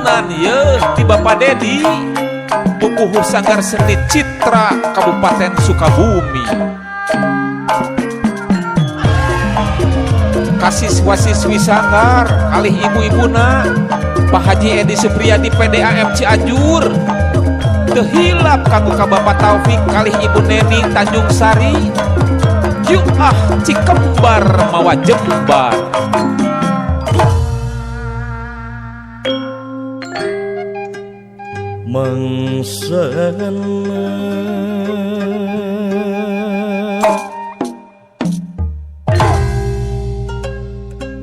Pesenan ye ti Bapak Dedi Pupuhu Sanggar Seni Citra Kabupaten Sukabumi. Kasiswa-siswi sanggar kalih ibu-ibuna Pak Haji Edi Supriyadi PDAM Cianjur. Teu hilap kanggo ka Bapak Taufik kalih Ibu Neni Tanjung Sari. Yuk ah Cikembar mawa jembar. Mengsana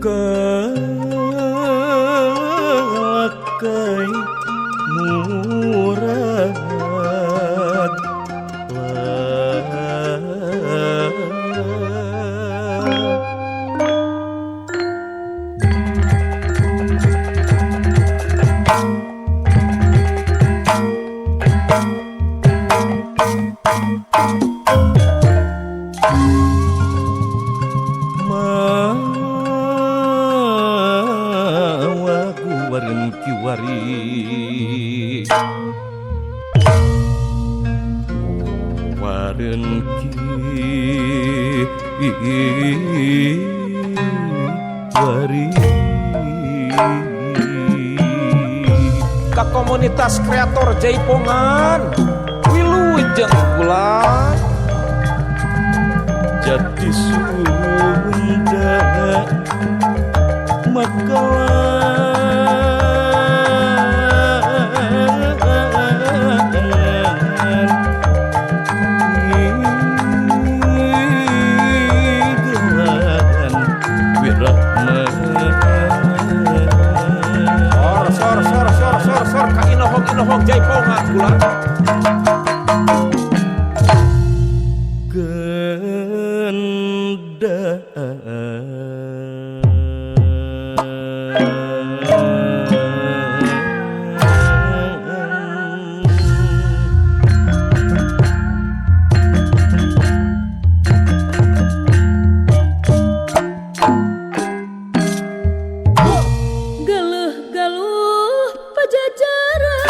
kalakai murad kiwari waren kiwari ka komunitas kreator Jaipongan wilujeng bulan jati Sunda maka Inohong Jaipongan bulan genda Galuh-galuh pajajaran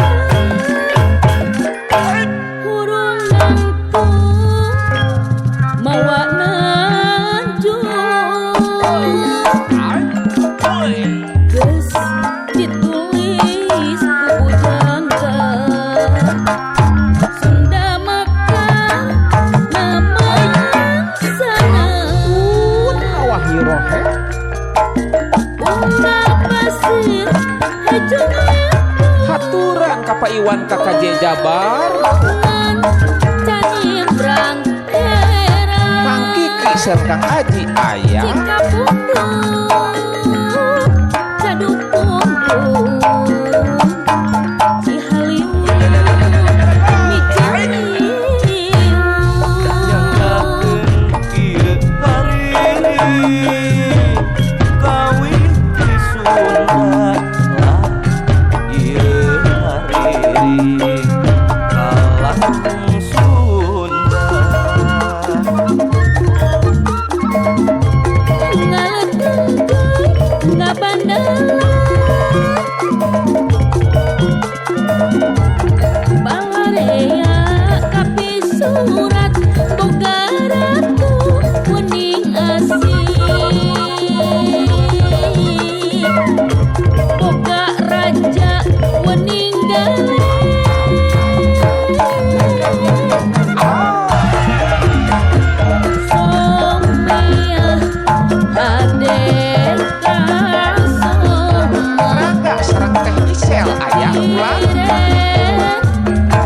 hurung nangtung mawa nanjung geus ditulis ku pujangga Sunda maka nama sana Awahirohe unggal pasir hejo haturan ka Pak Iwan KKJ Jabar canimbrang era Kang Kiki sareng Kang Aji aya Cikapundung Cadupungkung Cihaliwung Miciliwung ieu hariri kawin ti Sunda lah ieu hariri kalang Sunda Ngaletengkeun ngabandelan Balarea kapisurat boga ratu wening asih boga raja wening galeh Somiah Haden kasoma Rangga sareng Teh Isel aya ulang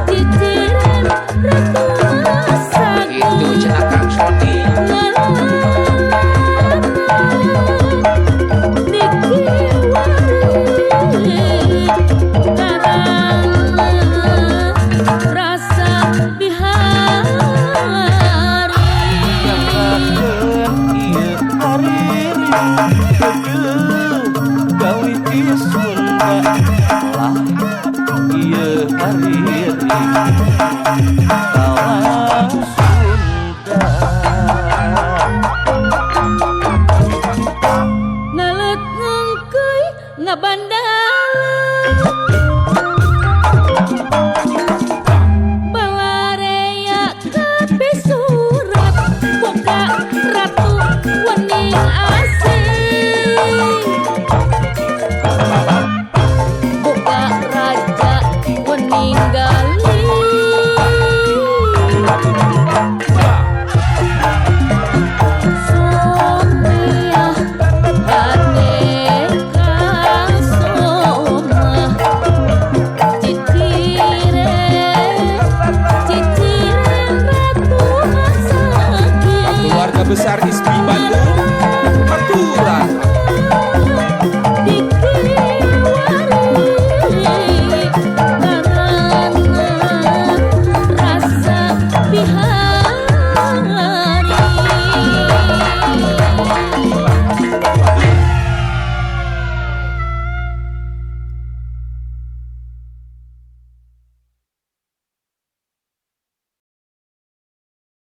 Ciciren Ratu itu Masagung cenah Kang Sony Rasa bihari Nyanggakeun ieu hariri heueuh gawi ti Sunda lah ieu hariri kalang Sunda Ngalet ngengkeuy ngaban